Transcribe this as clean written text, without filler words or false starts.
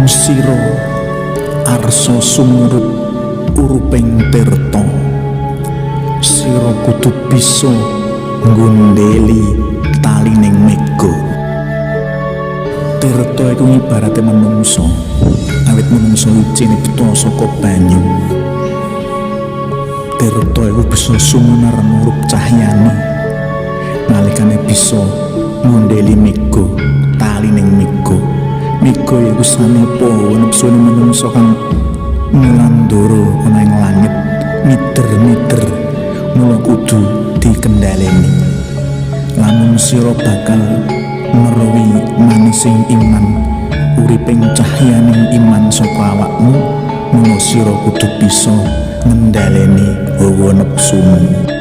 Lamun sira arsa sumurup uruping tirta, sira kudu bisa nggundeli talining mega. Tirta iku ibarate menungsa, awit menungsa cinipta saka banyu. Tirta iku bisa sumunar murup cahyane nalikane bisa ngundeli mega, talining mega. Mega iku sanepa nepsune menungsa kang mulandara ana ing langit, mider-mider, mula kudu dikendhaleni. Lamun sira bakal meruwi manising iman, uriping cahyaning iman saka awakmu, mula sira kudu bisa ngendhaleni hawa nepsumu.